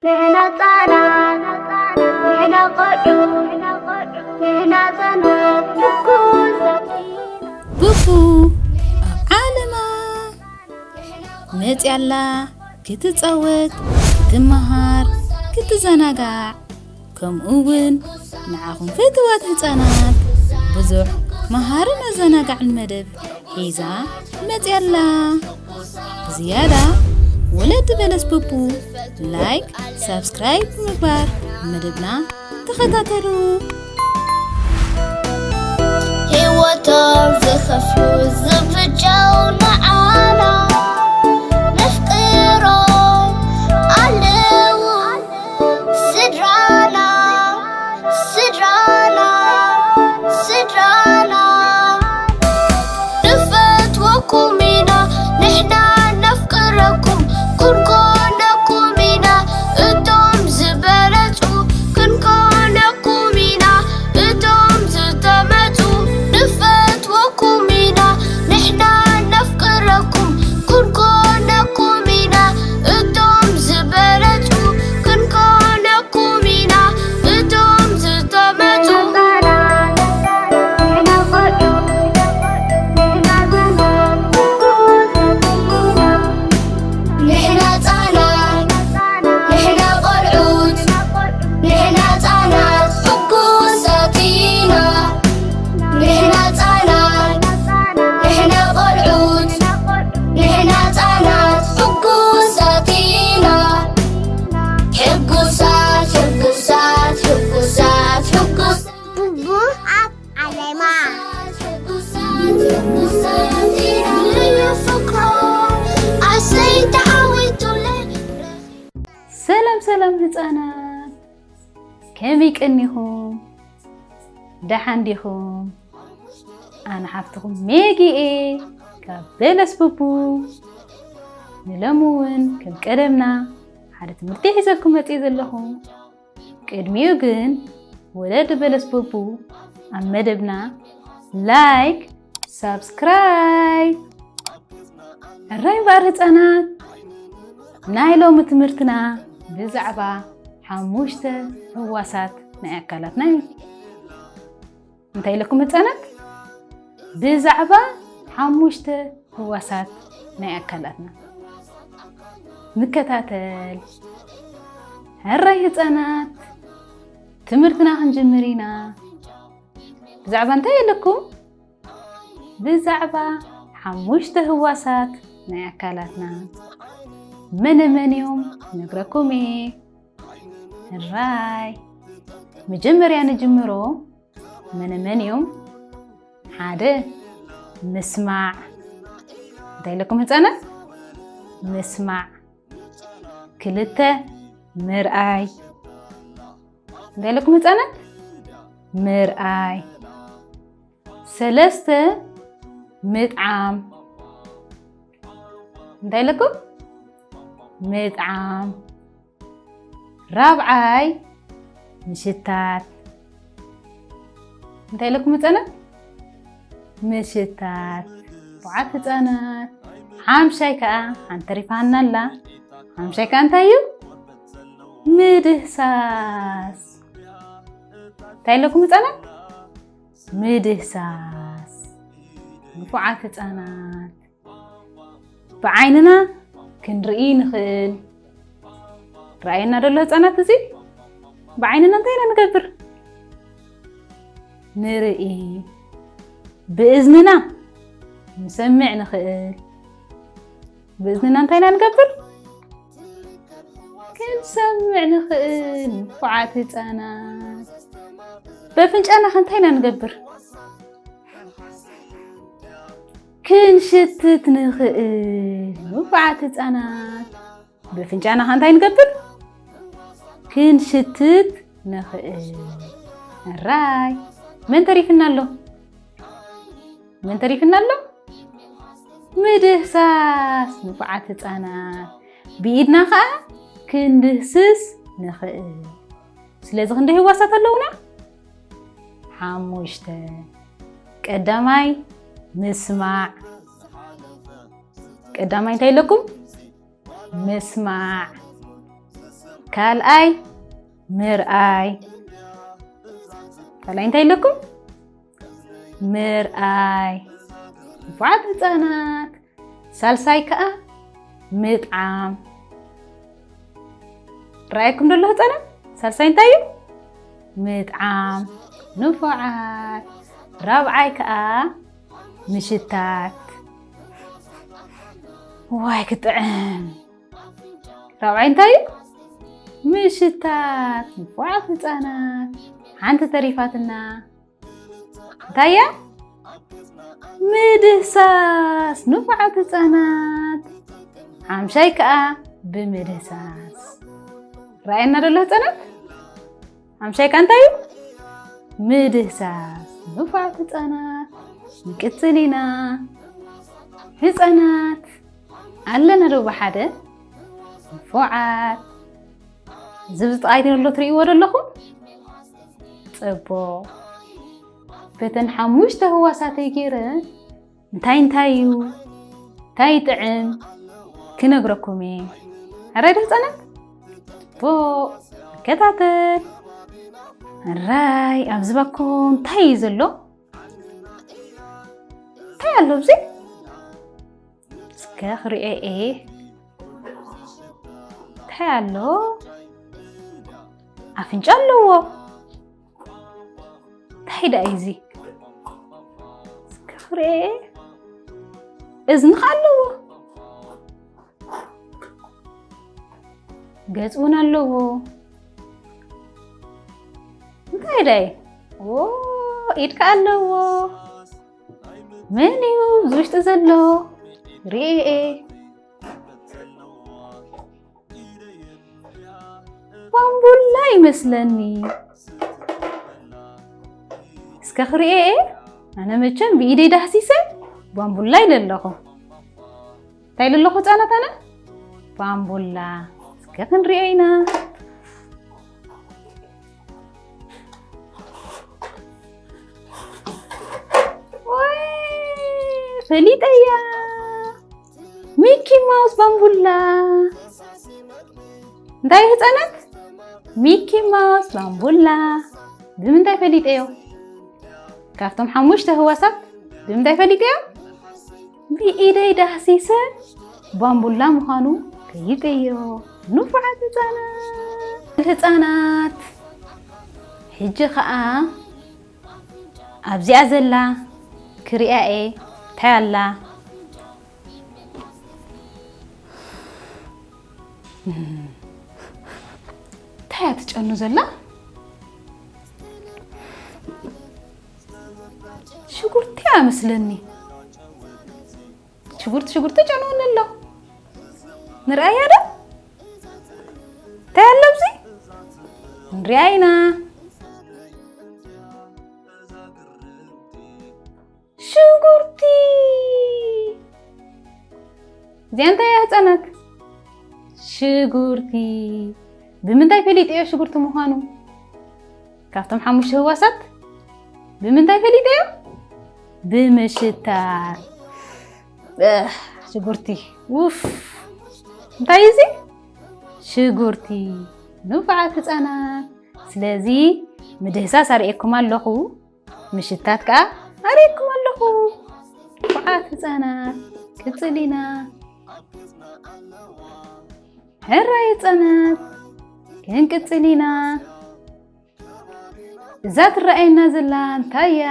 ንሕና ህጻናት፣ ንሕና ቆልዑ፣ ንሕና ህጻናት፣ ሕጉሳት ኢና። ቡቡ ኣብ ዓለማ መጽያ ኣላ ክትጻወት፣ ክትመሃር፣ ክትዘናጋዕ፣ ከምኡ እውን ንዓኹም ፍትዋት ህጻናት ብዙሕ መሃርን ኣዘናጋዕን መደብ ሒዛ መጽያ ኣላ። ብዝያዳ ወለዲ በለስ ቡቡ ላይክ፣ ሳብስክራይብ ብምግባር መደብና ተኸታተሉ። ህይወቶም ዝኸፍሉ ዝፍጃው ንዓና ነፍቅሮም ኣለዉ ስድራና ስድራና ስድራና ንፈትወኩም ኢና ንሕና ነፍቅረኩም ክንኮነኩም ኢና እቶም ዝበለጹ ክንኮነኩም ኢና እቶም ዝተመጹ ንፈትወኩም ኢና ንሕና ነፍቅረኩም ክንኮነኩም ኢና እቶም ዝበለጹ ክንኮነኩም ኢና እቶም ዝተመጹ ንሕና ህጻናት ንሕና ቆልዑት ንሕና ህጻናት ሕጉሳት ኢና ንሕና ህጻናት ንሕና ቆልዑት ንሕና ህጻናት ሕጉሳት ኢና ሕጉሳት ሕጉሳት ሕጉሳት ሕጉሳት ቡቡ ኣብ ዓለማ። ሕጉሳት ሕጉሳት ኢና ልዩ ፍቅሮም ኣሰይ ተዓዊቱለይ ሰላም ሰላም ህጻናት፣ ከመይ ቀኒኹም? ደሓን ዲኹም? ኣነ ሓፍትኹም ሜጊ እየ ካብ በለስ ቡቡ። ንሎሚ እውን ከም ቀደምና ሓደ ትምህርቲ ሒዘልኩም መፅእ ዘለኹ። ቅድሚኡ ግን ወለዲ በለስ ቡቡ ኣብ መደብና ላይክ፣ ሳብስክራይብ። እራይ እምበኣር ህፃናት፣ ናይ ሎሚ ትምህርትና ብዛዕባ ሓሙሽተ ህዋሳት ናይ ኣካላትና እዩ። እንታይ ኢለኩም ህፃናት? ብዛዕባ ሓሙሽተ ህዋሳት ናይ ኣካላትና ንከታተል። ሕራይ ህፃናት፣ ትምህርትና ክንጅምር ኢና። ብዛዕባ እንታይ ኣለኩም? ብዛዕባ ሓሙሽተ ህዋሳት ናይ ኣካላትና መነ መን እዮም ነግረኩም እየ። ሕራይ፣ መጀመርያ ንጅምሮ። መነ መን እዮም? ሓደ ምስማዕ። እንታይ ኢለኩም ህፃናት? ምስማዕ። ክልተ ምርኣይ። እንታይ ኢለኩም ህፃናት? ምርኣይ። ሰለስተ ምጥዓም። እንታይ ኢለኩም? ምጥዓም። ራብዓይ ምሽታት። እንታይ ኢለኩም ህፃናት? ምሽታት። ንፉዓት ህፃናት። ሓምሻይ ከዓ ሓንቲ ተሪፋና ኣላ። ሓምሻይ ከዓ እንታይ እዩ? ምድህሳስ። እንታይ ኢለኩም ህፃናት? ምድህሳስ። ንፉዓት ህፃናት። ብዓይንና ክንርኢ ንኽእል። ረኣየና ደሎ ህፃናት እዚ? ብዓይንና እንታይ ኢና ንገብር? ንርኢ። ብእዝንና ንሰምዕ ንኽእል። ብእዝንና እንታይ ኢና ንገብር? ክንሰምዕ ንኽእል። ንፉዓት ህፃናት። በፍንጫና ከ እንታይ ኢና ንገብር? ክንሽትት ንኽእል። ንፉዓት ህፃናት። በፍንጫና ከ እንታይ ንገብር? ክንሽትት ንኽእል። ሕራይ። መን ተሪፍና ኣሎ? መን ተሪፍና ኣሎ? ምድህሳስ። ንፉዓት ህፃናት። ብኢድና ኸዓ ክንድህስስ ንኽእል። ስለዚ ክንደይ ህዋሳት ኣለዉና? ሓሙሽተ። ቀዳማይ ምስማዕ። ቀዳማይ እንታይ ኣለኩም? ምስማዕ። ካልኣይ ምርኣይ። ካልኣይ እንታይ ኣለኩም? ምርኣይ። ንፉዓት ህፃናት። ሳልሳይ ከዓ ምጥዓም። ረኣይኩም ደሎ ህፃናት? ሳልሳይ እንታይ እዩ? ምጥዓም። ንፉዓት። ራብዓይ ከዓ ምሽታት። ዋይ ክጥዕም። ራብዓይ እንታይ እዩ? ምሽታት። ንፉዓት ህፃናት። ሓንቲ ተሪፋትና። እንታይ እያ? ምድህሳስ። ንፉዓት ህፃናት። ሓምሻይ ከዓ ብምድህሳስ። ረኣየና ደሎ ህፃናት? ሓምሻይ ከዓ እንታይ እዩ? ምድህሳስ። ንፉዓት ህፃናት። ንቅፅል ኢና። ህፃናት ኣለና ዶ ብሓደ? ንፉዓት። እዚ ብዝጠቓይት ዘሎ ትርእይዎ ዶ ኣለኹም? ጽቡቕ። በተን ሓሙሽተ ህዋሳተይ ገይረ እንታይ እንታይ እዩ? እንታይ ይጥዕም? ክነግረኩም እየ። ሕራይ ዶ ህፃናት? ጽቡቕ። ንከታተል። ሕራይ፣ ኣብዚ ባኮ እንታይ እዩ ዘሎ? እንታይ ኣሎ ኣብዚ? እስከ ክሪኦ እየ። እንታይ ኣሎ? ኣፍንጫ ኣለዎ። እንታይ ደኣ እዩ እዚ? እስከ ክሪኦ እየ። እዝኒ ኸኣ ኣለዎ። ገጽ እውን ኣለዎ። እንታይ ደኣ እዩ? ኦ፣ ኢድ ከኣ ኣለዎ። መን እዩ እዚ ውሽጢ ዘሎ? ሪኤ። ባምቡላ ይመስለኒ። እስከ ክሪኤ። ኣነ መቸም ብኢደይ ዳህሲሰ ባምቡላ ኢለ ኣለኹ። እንታይ ኢለ ኣለኹ ህፃናት ኣነ? ባምቡላ። እስከ ክንሪኦ ኢና። ወይ፣ ፈሊጠያ። ሚኪ ማውስ ባምቡላ። እንታይ ህፃናት? ሚኪ ማውስ ባምቡላ። ብምንታይ ፈሊጠዮ? ካብቶም ሓሙሽተ ህዋሳት ብምንታይ ፈሊጠዮ? ብኢደይ ዳህሲሰ ባምቡላ ምዃኑ ፈሊጠዮ። ንፉዓት ህፃናት። ህፃናት፣ ሕጂ ኸዓ ኣብዚኣ ዘላ ክሪኣ እየ። እንታይ ኣላ? እንታይ እያ ትጨኑ ዘላ? ሽጉርቲ እያ መስለኒ። ሽጉርቲ፣ ሽጉርቲ ጨንወኒ ኣሎ። ንርኣያ ዶ? እንታይ ኣሎ ኣብዚ? ንሪኣ ኢና። ሽጉርቲ። እዚኣ እንታይ እያ ህፃናት? ሽጉርቲ። ብምንታይ ፈሊጠዮ ሽጉርቲ ምዃኑ? ካብቶም ሓሙሽተ ህዋሳት ብምንታይ ፈሊጠዮ? ብምሽታት። እህ፣ ሽጉርቲ። ውፍ። እንታይ እዩ እዚ? ሽጉርቲ። ንፉዓት ህፃናት። ስለዚ ምድህሳስ ኣርእየኩም ኣለኹ። ምሽታት ከኣ ኣርእየኩም ኣለኹ። ንፉዓት ህፃናት። ቅፅል ኢና። ሕራይ ህፃናት። ክንቅፅል ኢና። እዛ ትረኣየና ዘላ እንታይ እያ?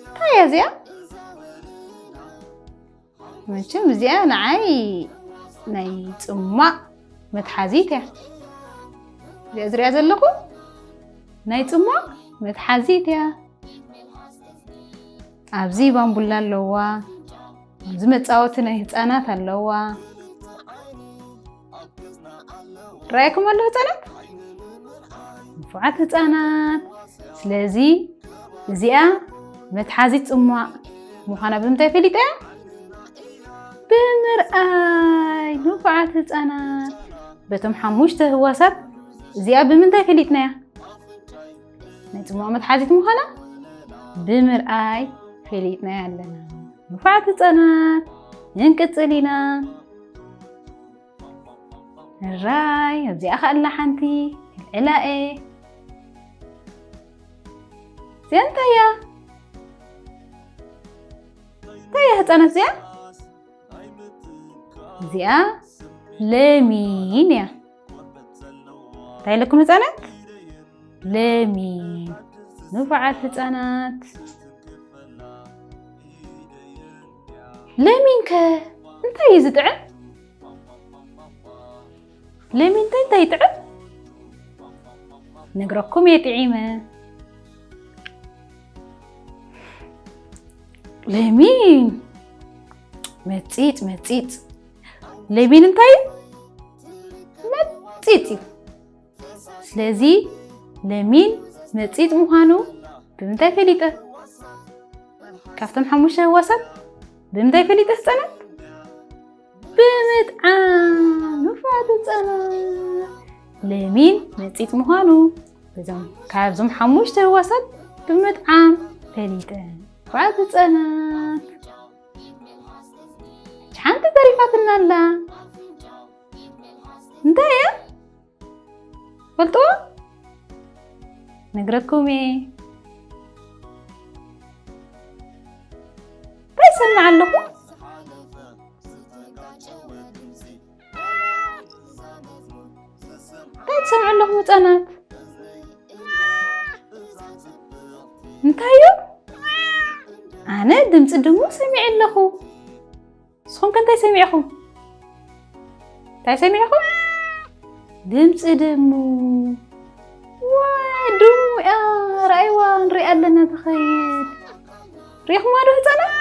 እንታይ እያ እዚኣ? መቸም እዚኣ ንዓይ ናይ ጽሟቕ መትሓዚት እያ። እዚኣ ዝሪኣ ዘለኹ ናይ ጽሟቕ መትሓዚት እያ። ኣብዚ ባምቡላ ኣለዋ። ኣብዚ መጻወቲ ናይ ህጻናት ኣለዋ። ራእይኩም ኣሎ ህጻናት? ንፉዓት ህጻናት። ስለዚ እዚኣ መትሓዚት ጽሟቕ ምዃና ብምንታይ ፈሊጠ? ብምርኣይ። ንፉዓት ህጻናት። በቶም ሓሙሽተ ህዋሳት እዚኣ ብምንታይ ፈሊጥናያ? ናይ ጽሟቕ መትሓዚት ምዃና ብምርኣይ ፈሊጥናያ ኣለና። ንፉዓት ህጻናት፣ ክንቅጽል ኢና። እራይ፣ ኣብዚኣ ከኣ ኣላ ሓንቲ። ልዕላኤ። እዚኣ እንታይ እያ? እንታይ እያ ህፃናት እዚኣ? እዚኣ ለሚን እያ። እንታይ ኢለኩም ህፃናት? ለሚን። ንፉዓት ህፃናት። ለሚን ከ እንታይ እዩ ዝጥዕም? ለሚን እንታይ እንታይ ይጥዕም? ነግረኩም እየ ጥዒመ። ለሚን መጺጽ፣ መጺጽ። ለሚን እንታይ እዩ? መጺጽ እዩ። ስለዚ ለሚን መጺጽ ምዃኑ ብምንታይ ፈሊጠ? ካብቶም ሓሙሽተ ህዋሳት ብምንታይ ፈሊጠ ህፃናት? ብምጥዓም። ንፉዓት ህፃናት። ለሚን መጺጽ ምዃኑ እዞም ካብዞም ሓሙሽተ ህዋሳት ብምጥዓም ፈሊጠ። ንፉዓት ህፃናት። ሓንቲ ተሪፋትና ኣላ። እንታይ እያ? ፈልጥዎ? ነግረኩም እየ። እንታይ ይሰምዕ ኣለኹ? እንታይ ትሰምዑ ኣለኹም ህፃናት? እንታይ እዩ? ኣነ ድምፂ ድሙ ሰሚዐ ኣለኹ። ንስኹም ከ እንታይ ሰሚዕኹም? እንታይ ሰሚዕኹም? ድምፂ ድሙ። ዋይ፣ ድሙ እያ። ረኣይዋ፣ ንሪኣ ኣለና ትኸይድ። ሪእኹማ ዶ ህፃናት?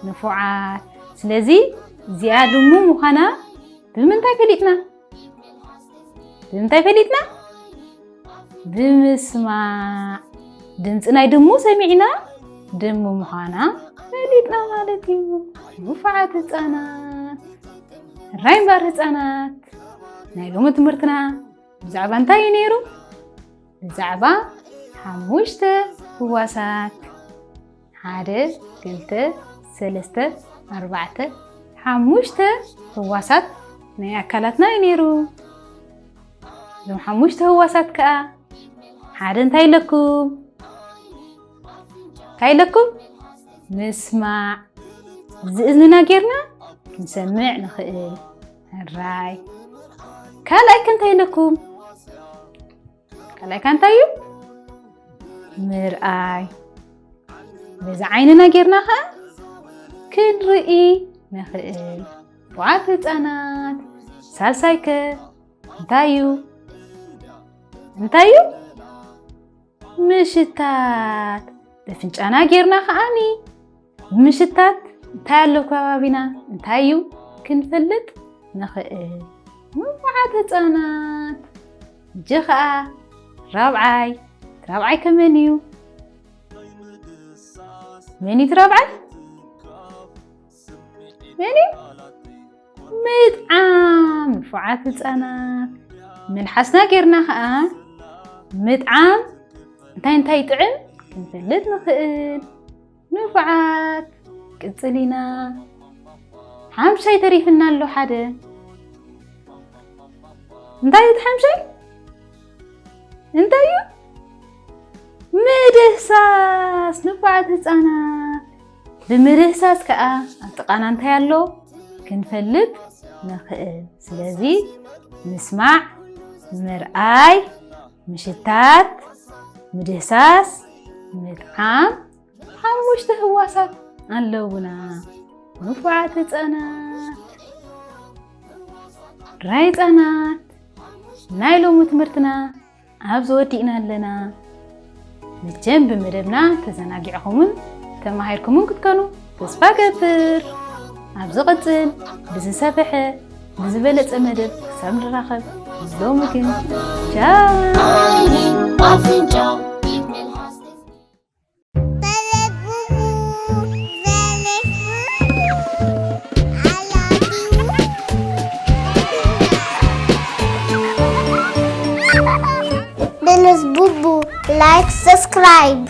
ንፉዓት። ስለዚ እዚኣ ድሙ ምዃና ብምንታይ ፈሊጥና? ብምንታይ ፈሊጥና? ብምስማዕ። ድምፂ ናይ ድሙ ሰሚዕና ድሙ ምዃና ፈሊጥና ማለት እዩ። ንፉዓት ህፃናት። ሕራይ እምበር ህፃናት፣ ናይ ሎሚ ትምህርትና ብዛዕባ እንታይ እዩ ነይሩ? ብዛዕባ ሓሙሽተ ህዋሳት፣ ሓደ፣ ክልተ፣ ሰለስተ፣ ኣርባዕተ፣ ሓሙሽተ ህዋሳት ናይ ኣካላትና እዩ ነይሩ። እዞም ሓሙሽተ ህዋሳት ከኣ ሓደ እንታይ ኢለኩም? እንታይ ኢለኩም? ምስማዕ። እዚ እዝንና ጌርና ክንሰምዕ ንኽእል። ሕራይ። ካልኣይ ከ እንታይ ኢለኩም? ካልኣይ ከ እንታይ እዩ? ምርኣይ። በዚ ዓይንና ጌርና ኸዓ ክንርኢ ንኽእል። ንፉዓት ህፃናት። ሳልሳይ ከ እንታይ እዩ? እንታይ እዩ? ምሽታት። በፍንጫና ጌርና ኸዓኒ ብምሽታት እንታይ ኣሎ ከባቢና እንታይ እዩ ክንፈልጥ ንኽእል። ንፉዓት ህፃናት። እጂ ኸዓ ራብዓይ። ራብዓይ ከ መን እዩ? መን እዩ እቲ ራብዓይ? መን እዩ? ምጥዓም። ንፉዓት ህፃናት። መልሓስና ጌርና ኸዓ ምጥዓም እንታይ እንታይ ይጥዕም ክንፈልጥ ንኽእል። ንፉዓት። ቅፅል ኢና። ሓምሻይ ተሪፍና ኣሎ ሓደ። እንታይ እዩ እቲ ሓምሻይ? እንታይ እዩ? ምድህሳስ። ንፉዓት ህፃናት። ብምድህሳስ ከዓ ኣብ ጥቓና እንታይ ኣሎ? ክንፈልጥ ንኽእል። ስለዚ ምስማዕ፣ ምርኣይ፣ ምሽታት፣ ምድህሳስ፣ ምጥዓም፣ ሓሙሽተ ህዋሳት ኣለውና። ንፉዓት ህፃናት። ራይ ህፃናት፣ ናይ ሎሚ ትምህርትና ኣብዚ ወዲእና ኣለና። መቸም ብመደብና ተዘናጊዕኹምን ተማሂርኩምን ክትኮኑ ተስፋ ገብር። ኣብ ዝቕጽል ብዝሰፍሐ ብዝበለጸ መደብ ክሳብ ንራኸብ፣ ሎሚ ግን ቻው። ዓይኒ ኣፍንጫ Belus Bubu, like, subscribe.